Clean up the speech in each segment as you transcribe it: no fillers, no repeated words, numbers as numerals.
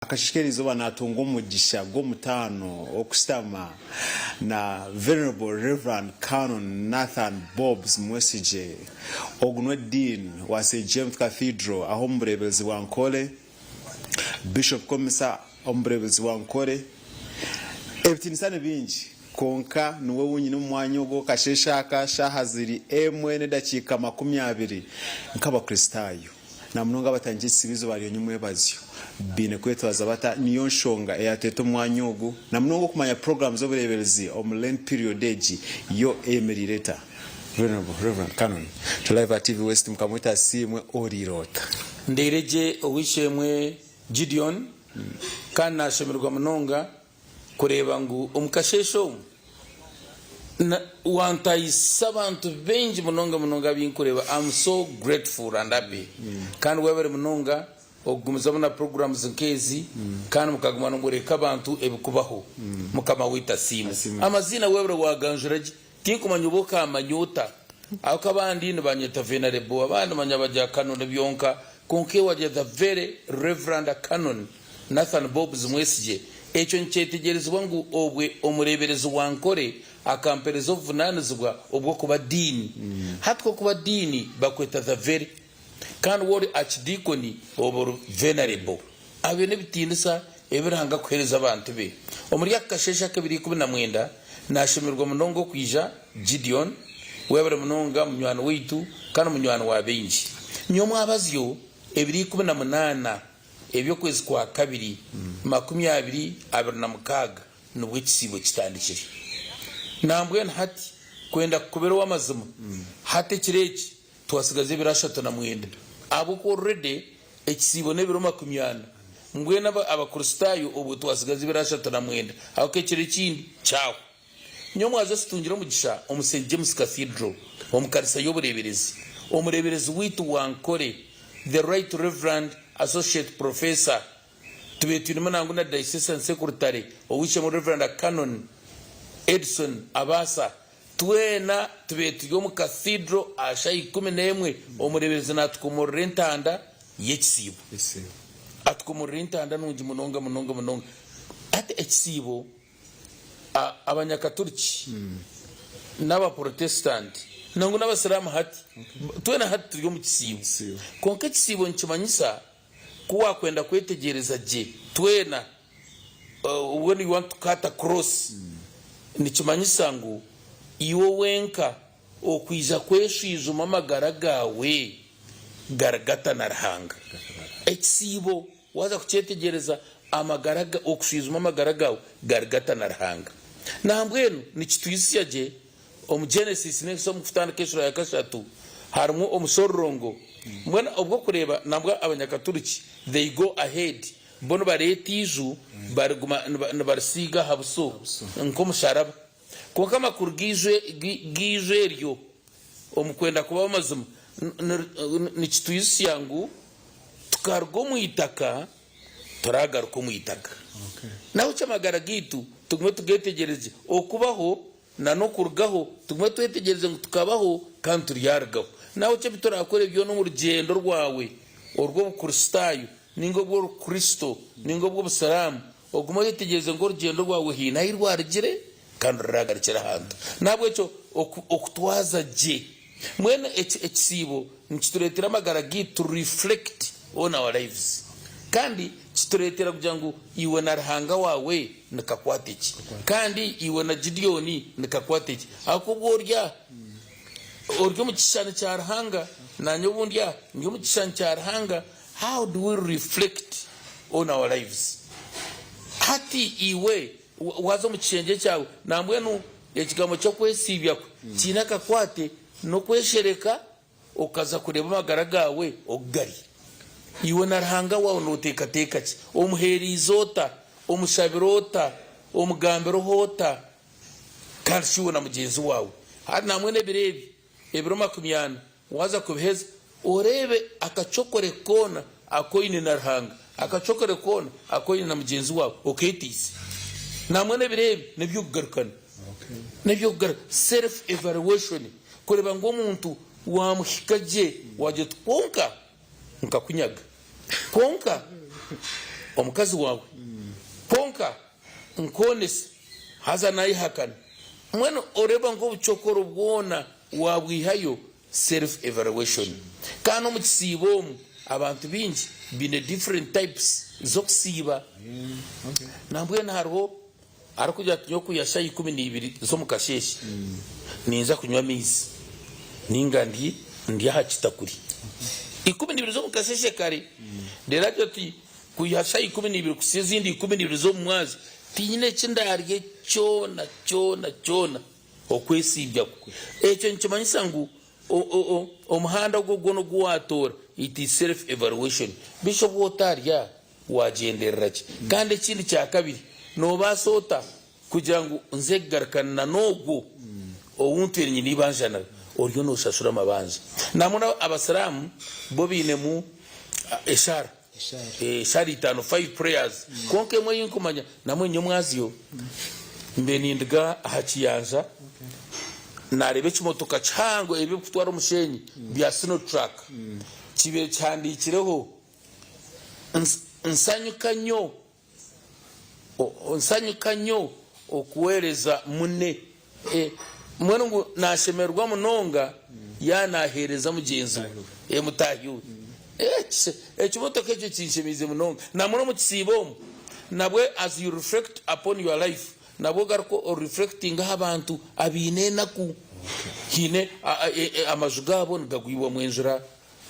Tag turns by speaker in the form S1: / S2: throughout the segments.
S1: Akasheeshe k'erizooba naatunga omugisha gw'omutaano okushutama na Venerable Rev. Canon Nathan Bobbs Mwesigye. Ogu niwe Dean wa St James Cathedral aho omu bureeberezi bwa Nkore, Bishop Commissar omu bureeberezi bwa Nkore. Ebitiinisa ni bingi kwonka niwe wenyini omu mwanya ogu akasheeshe aka shaaha ziri emwe n'edakiika 20 nk'Abakristaayo. Na munonga abatandikire ekisiibo eizooba ry'enyimwebazyo baine kwetwaza bata? Niyo nshonga eyatweta omu mwanya ogu, na munonga okumanya puroguraamu z'obureeberezi omu Lent period egi yo eyemereire eta? Venerable Rev. Canon to Live at TV West Mukamweta Asiimwe oriire ota?
S2: Ndeire gye ow'eishe-emwe Gideon, kandi naashemererwa munonga kureeba ngu omu kasheeshe omu wantayisa abantu baingi munonga munonga abu nkureeba am so grateful and happy kandi webare munonga okugumizamu na programs nk'ezi kandi mukaguma nimworeka abantu ebikubaho mukama waitu asiimwe amaziina webare waganjura gye tinkumanya oba okamanya ota ahakuba abandi nibanyeta venerable abandi manya bagira canon byonka kwonka iwe wagira the very reverend canon Nathan Bobbs Mwesigye, Ekyo nikyetegyerezibwa ngu obwe omureeberezi wa Nkore akampereza obuvunaanizibwa obw'okuba Diini. Hati okuba Diini bakweta the very kandi waaba ori Archdeacon oba ori Venerable. Abyo n'ebitiinisa ebi Ruhanga akuheereza abantu be. Omuri aka kasheeshe ak'ebiro 19, naashemererwa munonga okwija Gideon, webare munonga munywani waitu kandi munywani wa baingi. Nyomwabazyo ebiro 18 Eby'okwezi kwa kabiri 20 26 nibwo ekisiibo kitandikire. Nambwenu hati kwenda kukubera ow'amazima, hati ekiro eki twasigaza ebiro 39 ahabw'okuba already ekisiibo n'ebiro 40 mbwenu Abakristaayo obwo twasigaza ebiro 39 ahabw'okuba ekiro ekindi kyahwa. Nyowe mwaza situngire omugisha omu Saint James Cathedral omu kanisa y'obureeberezi. Omureeberezi waitu wa Nkore, The Right Reverend Associate Professor, tubaire twinemu nangwa na Diocesan Secretary Ow'eishe-emwe Reverend Canon Edson Abaasa, twena tubaire turi omu Cathedral aha shaaha 11 omureeberezi naatukomorora entanda y'ekisiibo. Atukomorora entanda nungi munonga munonga munonga. Hati ekisiibo Abanyakaturiki n'Abaporotesitanti nangwa n'Abasiraamu hati, twena hati turi omu kisiibo. Kwonka ekisiibo nikimanyisa ku waakwenda kwetegyereza gye twena, when you want to cut across, nikimanyisa ngu iwe wenka okwija kweshwijuma amagara gaawe gari gata na Ruhanga. Ekisiibo Waaza kukyetegyereza, amagara ga, okushwijuma amagara gaawe gari gata na Ruhanga. Nambwenu nikitwijutsya gye omu Genesis n'ensi omu kutandika eshura ya kashatu harimu omushororongo. Mbwenu obw'okureeba nambwa abanyakaturiki they go ahead bo nibareeta eiju bariguma nibarisiiga aha buso nk'omusharaba. Kwonka amakuru g'eiju eryo omu kwenda kuba ab'amazima nikitwijutsya ngu tukaruga omu itaka turaagaruka omu itaka. Nahabwekyo amagara gaitu tugume tugetegyereze okubaho n'okurugaho, tugume twetegyereze ngu tukabaho kandi turyarugaho. Nahabwekyo ebi turaakore byona omu rugyendo rwawe orw'Obukristaayo nainga obw'Orukristo nainga obw'Obusiraamu, Ogume oyetegyereze ngu orugyendo rwawe haine ahu rwarugire kandi ruraagarukire ahantu. N'ahabw'ekyo okutwaza gye mbwenu ekisiibo nikitureetera amagara gaitu to reflect on our lives kandi kitureetera kugira ngu iwe na Ruhanga waawe nikakwate ki kandi iwe na Gideoni nikakwate ki ahabw'okuba obu orya ori omu kishushani kya Ruhanga naanye obu ndya ndi omu kishushani kya Ruhanga. How do we reflect on our lives? Hati iwe waaza omu kishengye kyawe, nambwenu ekigambo ky'okwesiibya kwe kiine akakwate n'okweshereka okaza kureeba amagara gaawe oku gari. Iwe na Ruhanga waawe nooteekateeka ki? Omuheereize ota? Omushabire ota? Omugambireho ota? Kandi shi iwe na mugyenzi waawe? Hati nambwenu ebiro ebi, ebiro 40, Waaza kubiheza, oreebe akacokore koona aku oine na Ruhanga, akacokore koona aku oine na mugyenzi waawe, okeeteise. Nambwenu ebiro ebi n'eby'okugarukana, n'eby'okugaruka, self evaluation, kureeba ngu omuntu waamuhika gye, waagira oti kwonka nkakunyaga, kwonka. omukazi waawe. Kwonka nkwonesa, haza naayehakana. Mbwenu oreeba ngu obucokoro bwona waabwihayo, self evaluation. Kandi omu kisiibo omu, abantu baingi baine different types z'okusiiba. Nambwenu hariho arikugira ati nyowe kwiha shaaha 12 z'omu kasheeshe ninza kunywa amaizi ninga ndi ndi aha kitakuri. 12 z'omu kasheeshe kare. Reero agira ati Kwiha shaaha 12 kuhitsya ezindi 12 z'omu mwazyo, tinyine eki ndaarye kyona kyona kyona okwesiibya kwe. Ekyo nikimanyisa ngu omuhanda ogwo gwona ogu waatoora, it is self evaluation. Beitu obu otaarya waagyenderera ki? Kandi ekindi kya kabiri, noobaasa ota kugira ngu nze kugarukana na n'ogwo ou ntwire nyine eibanja nawe? Oriyo nooshashura amabanja. Nambwenu Abasiraamu bo bainemu eshaara. Eshaara itaano, five prayers, kwonka emwe ei nkumanya namwe nyomwazyo mbe nindiga aha kiyanja nareeba ekimotoka kihango ebi ebikutwara omushenyi bya Sinotruk kibaire kihandikireho nsanyuka nyo Nsanyuka nyo okuweereza mune. Mbwenu ngu nashemererwa munonga yaaba naheereza mugyenzi we, mutaahi we. Ekimotoka ekyo kinshemeize munonga. Namwe omu kisiibo omu, nabwe as you reflect upon your life, nabwe ogaruka o reflectinga aha bantu abaine enaku. Haine amaju gaabo nigagwibwamu enjura.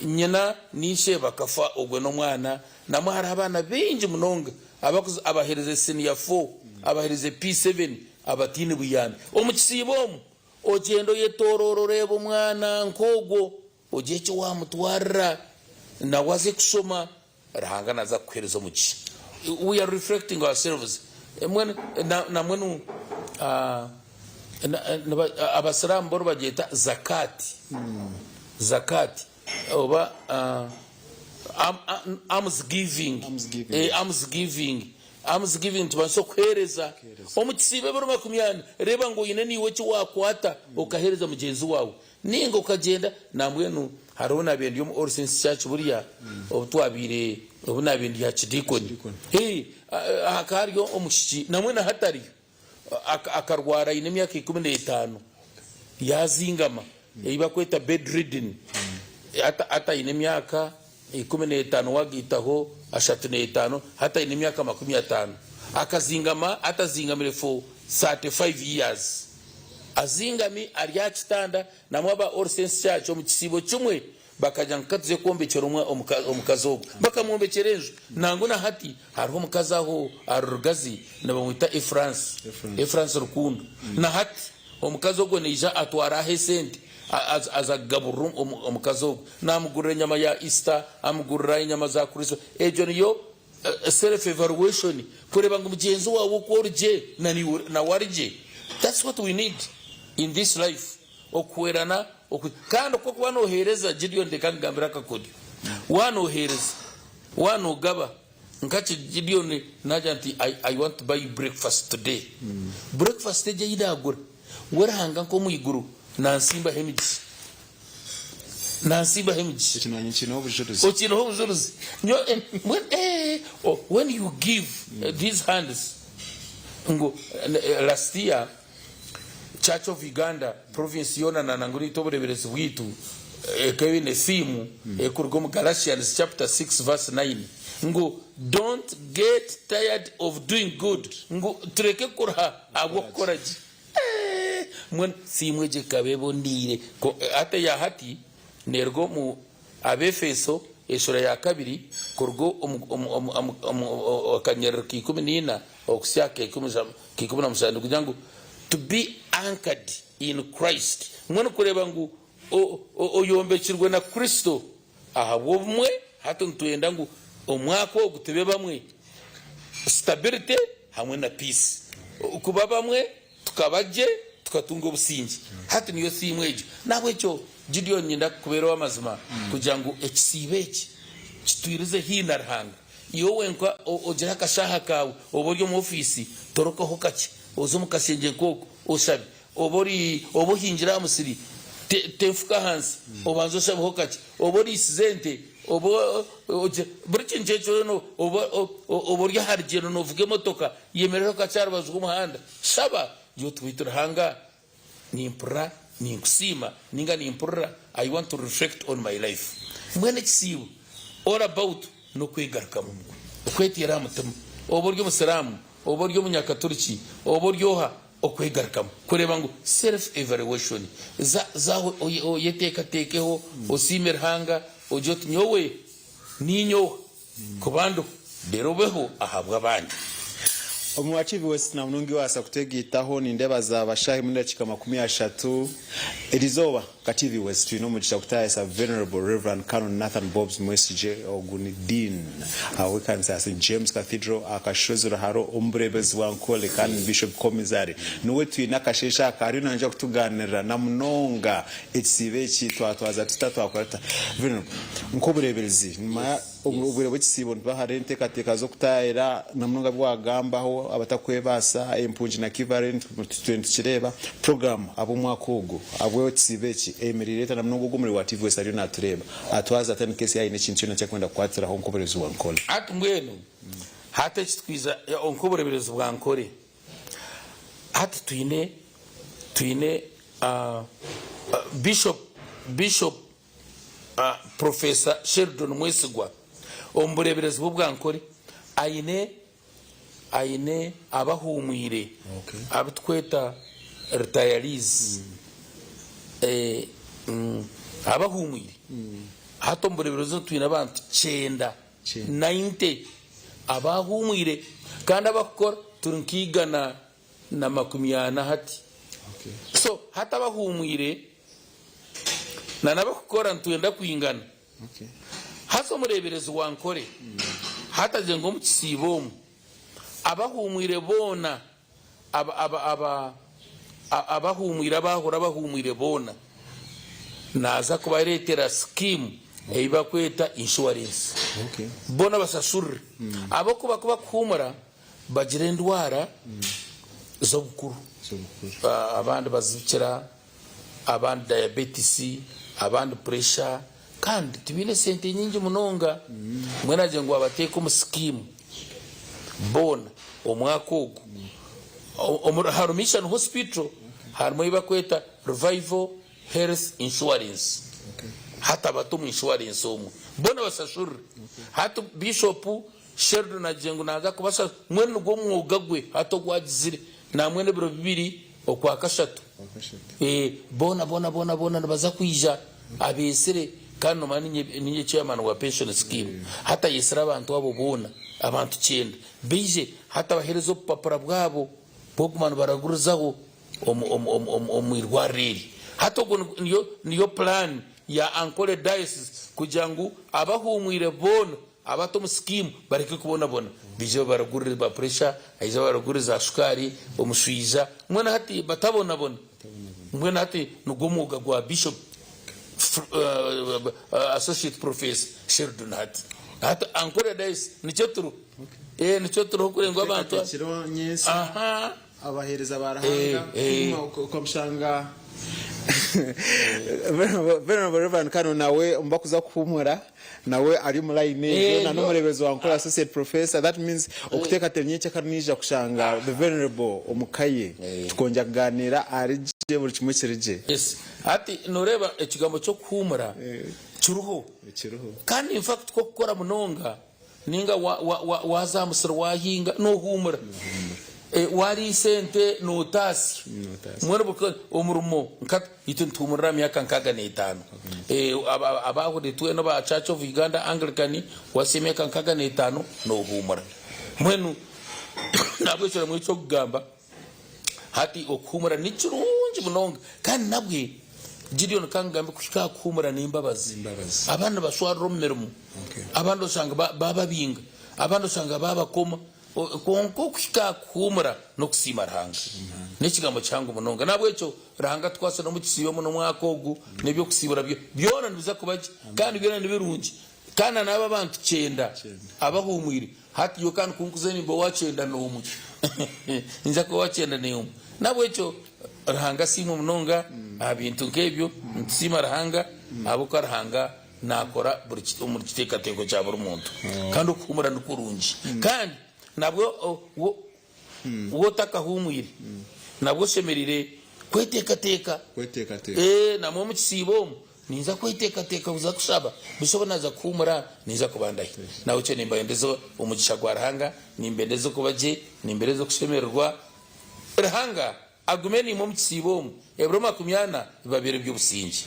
S2: Nyina na ishe bakafa ogwe n'omwana. Namwe hariho abaana baingi munonga abakuza abaherize senior four, abaherize P7 abataine buyambi. Omu kisiibo omu ogyenda oyetoroora oreeba omwana nk'ogwo ogire eki wamutwarira nawe aze kushoma Ruhanga naza kukuhereza omugisha. We are reflecting ourselves. Mbwenu nambwenu abasiraamu bo nibagyeta zakat. Zakat oba alms giving. Alms giving. Alms giving nikibaasa okuheereza omu kisiibo ebiro 40. Reeba ngu oine naiwe eki waakwata okaheereza mugyenzi waawe. Nainga okagyenda, nambwenu hariho naabaire ndi omu All Saints Church buriya obu twabaire, obu naabaire ndi aha kidiikoni. Hee, hakaba hariyo omwishiki nambwenu hati ariyo, akarwara aine emyaka 15, yaazingama, ei barikweta bedridden. Hati hati aine emyaka 15 waagaitaho 35, hati aine emyaka 50. Akazingama, hati azingamire for 35 years. Azingami ari aha kitanda namwe aba All Saints Church omu kisiibo kimwe bakagira ngu katuze kwombekyera omukazi ogu. Bakamwombekyera enju. Nangwa na hati hariho omukazi aho ahari Rugazi nibamweta Efransi, Efransi Rukundo. Na hati omukazi ogwo naija atwara aho esente aza kugaburira omukazi ogwo. Namugurira enyama ya Easter, amugurira enyama za Christmas. Egyo niyo Self evaluation kureeba ngu mugyenzi waawe oku ori gye nawe ari gye that's what we need in this life okuhwerana kandi ku orikuba noheereza Gideon reka nkugambire akakodyo waaba noheereza waaba nogaba nka Gideon nagira nti I want to buy you breakfast today breakfast egyo ei nagura we Ruhanga nk'omu iguru nansimbaho emigisha. Nansimbaho emigisha.
S1: Eki nanye nkiineho obujurizi.
S2: Okiineho obujurizi. Nyowe mbwenu eh when you give these hands ngu last year Church of Uganda province yoona na nangwa naitwe obureeberezi bwaitu ekaba eine theme erikuruga omu Galatians chapter 6 verse 9 ngu don't get tired of doing good ngu tureke kuruha ahabw'okukora gye. Eeh mbwenu siimwe egyo ekaba eboneire. Hati eya hati neeruga omu Abaefeso eshuura ya kabiri kuruga omu akanyerere ka 14 okuhitsya aha ka 17 nikugira ngu to be anchored in Christ mbwenu kureeba ngu oyombekirwe na Kristo ahabw'obumwe hati nitwenda ngu omwaka ogu tube bamwe stability hamwe na peace. Kuba bamwe tukaba gye tukatunga obusingye. Hati niyo theme egyo. Nahabwekyo Gideon nyenda kukubeera ow'amazima kugira ngu ekisiibo eki kitwirize haihi na Ruhanga. Iwe wenka ogire akashaaha kaawe oba ori omu ofiisi torokaho kakye oze omu kashengye nk'oko oshabe. Oba ori oba ohingire aha musiri ta enfuka ahansi obanze oshabeho kakye. Oba oriisize ente. Oba buri kintu kyona oba ori aha rugyendo noovuga emotoka, yemerera okakye aha rubaju rw'omuhanda, shaba, gira oti beitu Ruhanga nimpurira ninkusiima ninga nimpurira I want to reflect on my life. Mbwenu ekisiibo all about n'okwegarukamu, okweteera aha mutima. Oba ori omusiraamu, oba ori omunyakaturiki, oba ori oha, Okwegarukamu, kureeba ngu self evaluation, za za aho oyeteekateekeho, osiime Ruhanga, ogire oti nyowe niinye oha kuba ndiho, reero obeho ahabw'abandi.
S1: Omu wa TV West na munonga iwaasa kutegaitaho nindeeba zaaba shaaha emwe n'edakiika 30 erizooba nka TV West twine omugisha kutaayisa Venerable Rev Canon Nathan Bobs Mwesigye ogu ni Dean w'ekanisa ya St James Cathedral aha Kashozi Ruharo omu bureebezi bwa Nkole kandi ni Bishop Commissary niwe twine akasheeshe aka ariyo naija kutugaanirira na munonga ekisiibo eki twatwaza tuta twakora tuta Venerable nk'obureeberezi nyuma Omu bwire bw'ekisiibo nihaaba hariho enteekateeka z'okutaahira na munonga abu waagambaho, abatarikwebaasa, empungi na kivari turiyo nitukireeba. Puroguraamu ahabw'omwaka ogu ahabw'ekisiibo eki eyemereire eta na munonga ogwo omuri wa TV West ariyo naatureeba atwaze ata in case yaaba aine ekintu kyona eki arikwenda kukwatiraho nk'obureebezi bwa Nkore.
S2: Hati mbwenu hati eki twija nk'obureeberezi bwa Nkore hati twine twine Bishop Bishop Professor Sheldon Mwesigwa omu bureeberezi bw'obwankore aine aine abahuumwire abu tukweta retirees abahuumwire hati omu bureeberezi twine abantu kyenda, 90, abahuumwire kandi abakukora turi nka 140 hati so hati abahuumwire Na n'abakukora nitwenda kwingana. Haza omureeberezi wa Nkore hati agira ngu omu kisiibo omu, abahuumwire boona, abahuumwire abaahura abahuumwire boona, naaza kubareetera sikiimu ei barikweta inshuwarensi. Boona bashashurire. Ahabw'okuba ku bakuhuumura bagira endwara z'obukuru. Abandi bazikira. abandi diabetes, abandi pressure kandi tibaine sente nyingi munonga. Mbwenu agira ngu wabateeka omu scheme boona omwaka ogu omu harimu Mission Hospital harimu ei barikweta Revival Health Insurance hati abata omu insurance omwo boona bashashurire. Hati Bishop Sheldon agira ngu naaza kubashashurira mbwenu nigwo mwoga gwe hati ogu agizire nambwenu ebiro bibiri Okwakashatu, boona boona boona boona nibaza kwija abeetsire kandi nomanya ninye ninye chairman wa pension scheme hati ayetsire abantu abo boona abantu kyenda baije hati abahereze obupapura bwabo bwokuguma nibaragurizaho omu omu omu omu omu irwariro eri hati ogwo niyo niyo plan ya Ankole diocese kugira ngu abahumwire boona Abato omu sikiimu bareke kubonabona, baije babaragurire ba puresha, aije abaragurire za shukaari, omushwija, mbwenu hati batabonabona. Mbwenu hati nigwo mwoga gwa Bishop Associate Professor Sheldon hati. Hati Ankole Diocese nikyo turiho. Eh, nikyo turiho kureba ngu abantu.
S1: Ekiro nyentsya
S2: Aha.
S1: abaheereza ba Ruhanga okamushanga Venerable Reverend Kano nawe omu bakuza kuhumura nawe ari omu line egyo na n'omureeberezi wa Nkore Associate Professor that means okuteekateera nyenkya naija kushanga the Venerable omu ka ye tukongyera kugaaniira ari gye buri kimwe kiri gye.
S2: Yes hati noreeba ekigambo ky'okuhuumura kiriho kandi infact ku okukora munonga Ninga waaza aha musiri waahinga noohuumura, waariisa ente nootaasya. Mbwenu omurimo nka itwe nituhuumurira aha myaka 65. Abaahurire twena aba Church of Uganda Anglican waahitsya emyaka 65 noohuumura. Mbwenu nahabwekyo namwe eky'okugamba Hati okuhuumura ni kirungi munonga. Kandi nabwe, Gideon ka nkugambe kuhika aha kuhuumura n'embabazi. Abandi nibashwarira omu mirimo, abandi oshanga bababinga, abandi oshanga babakoma. Kwonka okuhika aha kuhuumura n'okusiima Ruhanga. N'ekigambo kihango munonga. N'ahabw'ekyo Ruhanga atukwase n'omu kisiibo omu n'omwaka ogu n'eby'okusiibura byona nibiza kuba gye kandi byona nibirungi. Kandi na n'abo abantu kyenda abahuumwire, hati nyowe ka nikunkuza nimba owa 91. Ninza kuba owa 91. N'ahabw'ekyo Ruhanga asiimwe munonga aha bintu nk'ebyo. Nitusiima Ruhanga ahabw'okuba Ruhanga. Naakora buri omuri kiteekateeko kya buri muntu. Kandi okuhuumura ni kurungi. Kandi nabwo waaba otakahuumwire, nabwo oshemereire kweteekateeka.
S1: Kweteekateeka.
S2: Ee, namwe omu kisiibo omu, ninza kweteekateeka kuza kushaba, busha obu naaza kuhuumura ninza kuba ndahi? Nahabwekyo nimbayendeza omugisha gwa Ruhanga, nimbendeza okuba gye, nimbendeza okushemererwa. Ruhanga Agume naimwe omu kisiibo omu ebiro makumyana bibabeere eby'obusingye.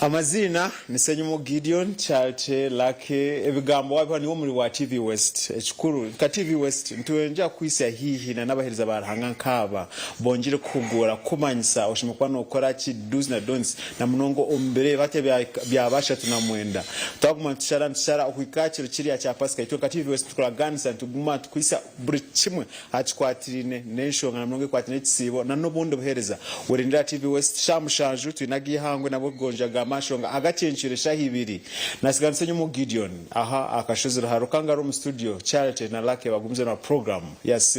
S1: Amaziina ni Ssenyumo Gideon Charity Lucky ebigambo wabiha niwe omuri wa TV West ekikuru nka TV West nitwengya kukuhitsya haihi na n'abahereza ba Ruhanga nkaaba bongire kukuhugura kukumanyisa oshemereire kuba nokora ki do's na don'ts na munonga omu biro ebi hati ebya bashatu na mwenda twaguma nitushara nitushara okuhika aha kiro kiriya kya pasika itwe nka TV West nitukuraganisa nituguma nitukuhitsya buri kimwe aha kikwatiraine n'enshonga na munonga ekwatiraine n'ekisiibo na n'obundi buheereza. Werindire aha TV West shaaha mushanju twine ag'eihangwe nabwo kugonja gamba aha nshonga agacencwire shaaha ibiri. Nasiganisa enyima Gideon aha aha kashozi Ruharuka ngaru omu studio Charity na Lucky bagumize na puroguramu ya Siima.